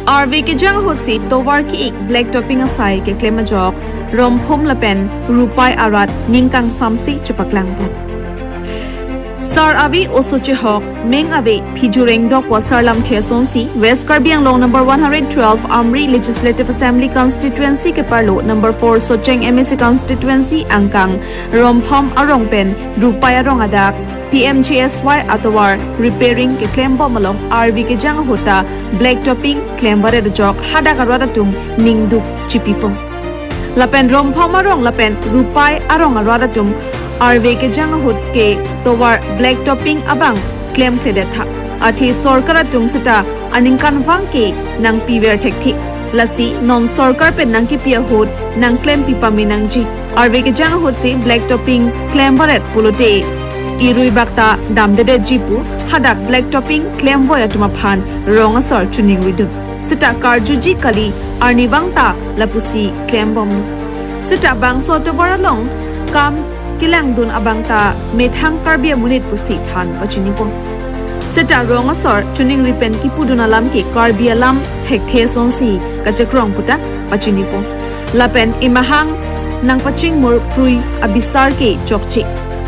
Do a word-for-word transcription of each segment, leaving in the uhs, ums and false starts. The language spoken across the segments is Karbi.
Arve kejang ahut si tovar ki-ik black topping asai keklem ajok Romphom lapen Rupai arat ningkangsamsi chepaklang pon. Sar ave oso chehok, meng ave phiju rengdok pu asarlamthe asonsi West Karbi Anglong number one hundred twelve Amri Legislative Assembly Constituency keparlo number four Socheng M A C Constituency angkang Romphom arong pen Rupai arong adak P M G S Y atovar repairing keklembom along arve kejang ahut ta black topping klemvaret ajok hadak arat atum ningduk chipipo. Lapen Romphom arong lapen Rupai arong arat atum arve kejang ahut ke tovar black topping abang klemkledet tha. Athe sorkar atum seta aningkanvang ke nangpiver thekthe. Lasi non sorkar pen nangkipi ahut nangklempi pame nangji. Arve kejang ahut si black topping klemvaret pulote irui bakta damdedetji pu hadak black topping klemvoi atum aphan rong asor choningridun. Seta karjuji kali arnivang ta lapusi klembomlo. Seta bangso atovar along kam kelangdun abang ta methang Karbi amonit pusi than pachinipo. Seta rong asor choningri pen kipudun alam ke Karbi alam thekthe asonsi kachekrong puta pachinipo. Lapen emahang nangpachingmur prui abisar ke chokche.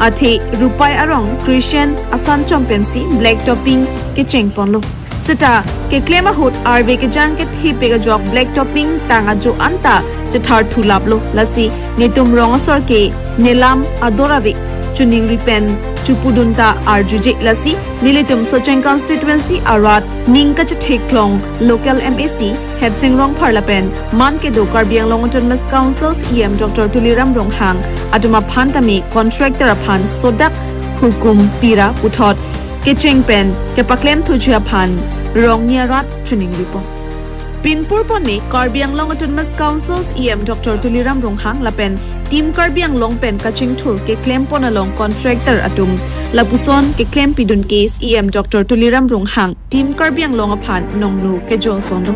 Athe Rupai arong Christian asan chom pensi black topping kechengponlo. Seta keklem ahut arve kejang kethe pek ajok black topping tang ajo anta chetharthu laplo. Lasi netum rong asor ke nelam ador ave choningri pen chopudun ta arjuje. Lasi nelitum Socheng Constituency arat ning kachetheklong local M A C Headsing Rongphar lapen man kedo Karbi Anglong Autonomous Council C E M Doctor Tuliram Ronghang atum aphan tame contractor aphan sodak hukum pira puthot kecheng pen kepaklem thuji aphan rongni arat choningripo. Pinpur ponme Karbi Anglong Autonomous Council C E M Doctor Tuliram Ronghang lapen Team Karbi Anglong pen kachingthur keklem pon along contractor atum lapuson keklempidun ke C E M Doctor Tuliram Ronghang Team Karbi Anglong aphan nongno kejosonlo.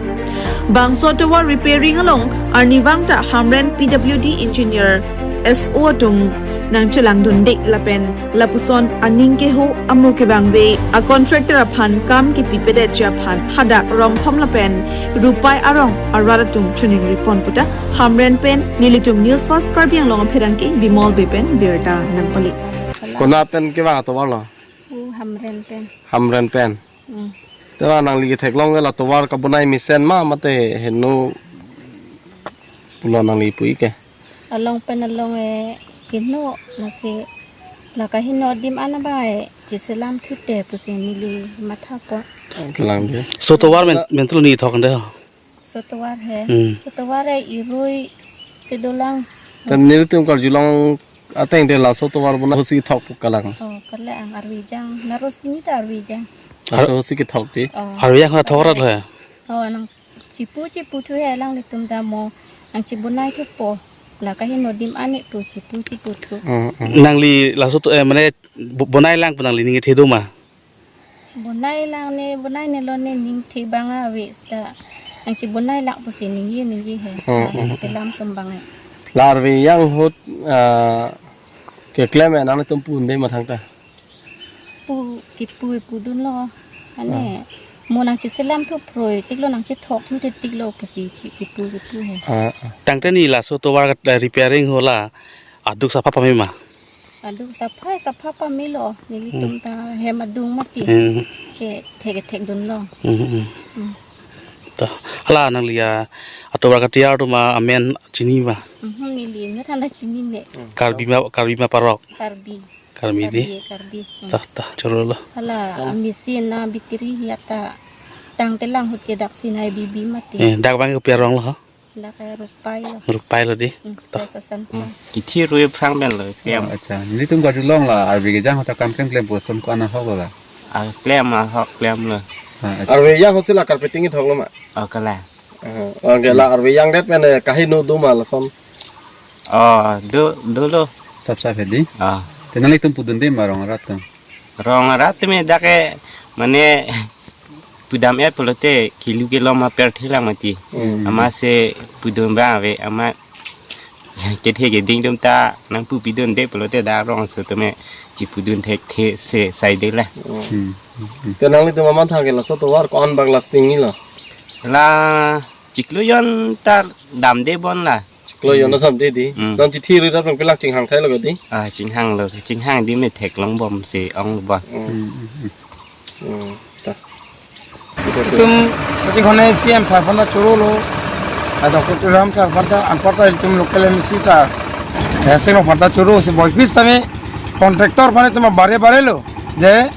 Bangso atovar repairing along arnivang ta Hamren P W D engineer S O atum nangchelangdunde lapen lapuson aning keho amo kevangve a contractor aphan kam kepipedetji aphan hadak Romphom lapen Rupai arong arat atum choningripon puta Hamren pen nelitum News Fast Karbi Anglong apherangke Bimol Bey pen birta nangpale. Konat pen kevang atovar lo? Pu Hamren pen. Hamren pen. Hmm. Tela nangli ketheklong ke la tovar kabonai mesen ma mate heno pulo nangli pu-ik ke? Along pen along e heno, lasi la kaheno adim an abang e cheselam thude pusi neli mathapon. Kelang de. So tovar men, mentro ni thok de. So tovar he. Hmm. So tovar e irui si dolang. Tan nelitum karjulong ateng de laso tovar bonai ahut si kethok pu kelang. Oh, kelang arve kejang. Naro sini ta arve kejang. Laso ahut si kethok de. Oh. Arve kejang thok rat lo he. Oh, nangchipu chipu thu he alanglitum ta mo nangchibonai thupo. La kaheno adim an e pu chipu chipu thu. Hmm, hmm. Nangli laso to, eh, mane bo-, bonai lang pu nangli ning kethe do ma? Bonai lang ne, bonai ne lo ne ning the abang ave seta. Nangchibonai lang pusi ningje ningje he. Hmm, hmm, hmm. Selam atum abang e. La arve kejang ahut, ah, keklem e nangtum pu-un de ma thangta? Pu, kipu pudun lo. Ane, ah, mo nangcheselam thu proi, tik lo nangchethok thu tik lo pusi ki-, kipu kipu he. Ah, ah. Tangte ni laso tovar ka, eh, repairing ho la, aduk sapha pame ma? Aduk sapha, sapha pamelo. Nelitum, hmm, ta hem adung mati. Hmm. Ke thek thekdunlo. Hmm, hmm. Hmm. Ta, hala nangli atovar katiyar atum amen chini ma? Mhm, neli, neli thanda chinine. Karbi ma, Karbi ma parok? Karbi. Karbi di? Karbi, Karbi. Hmm. Ta, ta, choro lo. Hala, hmm, amisi na bikiri hiya ta tangte lang ahut ke dak Sinai Bibi mati. Eh, dak abang ke pi arong lo, ha? Dak ke Rupai lo. Rupai lo di. Hmm, ta. Tes asan ta. Hmm. Kithi rui aphrang pen lo, klem. Oh, acha. Nelitum karjulong la, arve kejang ahut ta kam klem klem pu ason ko-an ahok lo la? Ah, klem ahok klem lo. Ah, acha. Arve kejang ahut si la carpeting kethok lo ma? Oh, kelang. Ah, oke, la arve kejang det pen, eh, kaheno do ma lason? Oh, do, dolo. Sap sap he di? Ah. Te nanglitum pudunde ma rong arat atum? Rong arat atum dak ke mane pudam-et pulote kilu kelom aper thelang mati. Hmm. Amatsi pudun abang ave, amat kethe keding atum ta nangpupidunde pulote dak rong aso atum chipudun thekthe si saide la. Hmm. Hmm. Te nanglitum amat thang ke laso tovar ko-an bak lasting ni lo? La chiklo jon ta damde bon la. Chiklo jon ta damde di. Hmm. Non chithi rui ta nang pilak chinghang thailo di. Ah, chinghanglo, chinghang di me theklong bom si ong bom. Hmm. Hmm. Hmm. Ta. Itum, pati khone C M sir aphan ta chorolo. Ah, Doctor Tuliram sir aphan ta, anparta itum local M A C sir. Eh, Heseng aphan ta choro si boipis tame contractor aphan itum bare bare lo. Je,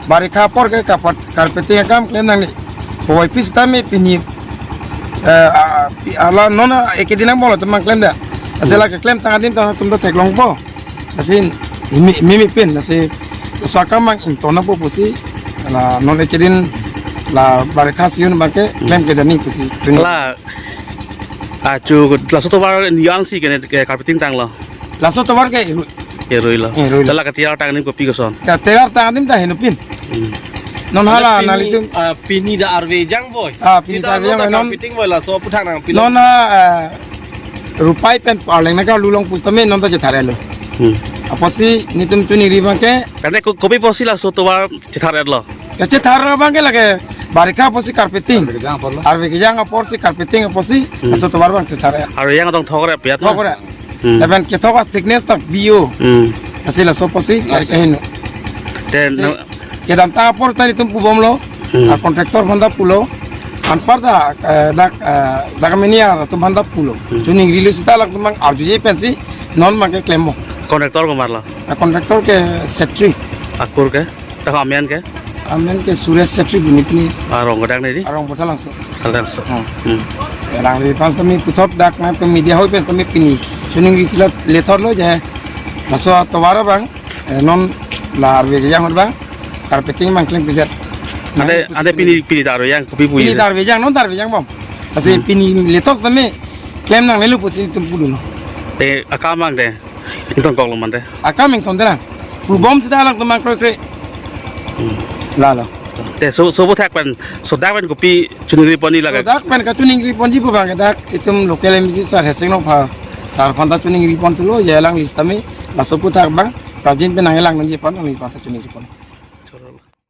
barikha apor ke kapat carpeting akam klem nangne. Boipis tame pini, eh, a, pi-, ala non a, ekedin nang bolo itum abang klem da. Asela keklem tang adim tang itum ta theklongpo. Lasi mimi, mimi pin, lasi laso akam abang ingtonpo pusi, la non ekedin la barikha season abang ke klem ke dani pusi. Tuni. La, achu, laso tovar ni an si kene ke carpeting tanglo. Laso tovar ke eru. Eruilo. Eruilo. Tala katiar tang adim kopi koson. Katiar tang adim ta henopin. Hmm. Non hala, hala pini, nelitum, ah, pini ta arve jang boi. Ah, pini sita ta arve jang, non ta non carpeting boi laso aphuthak nangpilo. Non, ah, rupai pen arleng nangkarlu long pusitame non ta chethar-etlo. Hmm. Apotsi nelitum choningri abang ke. Tangte ko-, kopi pusi laso tovar chethar-etlo. Kachethar abang ke lake barikha apotsi carpeting. Arve kejang apor lo. Arve kejang aporsi carpeting apotsi, hmm, laso tovar abang chethar-et. Arve kejang adong thokre piat na? Thokre. Hmm. Lapen kethok a thickness ta bio. Hmm. Lasi laso apotsi, laso, kaheno. Then, si, no, kedamtang apor ta nelitum pubomlo. Hmm. A contractor aphan ta pulo. Anparta, eh, dak, eh, dak menia atum aphan ta pulo. Hmm. Choningrilo sita latum abang arjuje pensi non abang ke klempo. Contractor komatlo? A contractor ke Setri. Akur ke? Ta amen ke? Amen ke Suresh Setri bini pini. Arong kedak ne di? Arong Bothalangso. Bothalangso. Hmm. Hmm. Alangli aphan tame puthot dak nangtum media hoi pen tame pini choningri chila lethorlo je. Laso tovar abang, eh, non la arve kejang abang carpeting abang klem pidet. Ante, ante pini, pini ta arve kejang kopi pu? Pini isi ta arve kejang, non ta arve kejang bom. Lasi, hmm, pini lethok tame klem nangnelo pusi nelitum pudunlo. Te akam abang te ingtonkoklo mante? Akam ingtonte nang. Pubom sita alangtum abang kroikre. Hmm. Lalo. Te laso, laso aphuthak pen, laso dak pen kopi choningri ponji lake? Laso dak pen kachoningri ponji pu abang ke dak itum local M A C sir Heseng Nokpha sir aphan ta choningri ponthulo, je alangli sitame laso aphuthak abang prajin pen nangkelang nangji aphan alangli aphan ta choningri pon.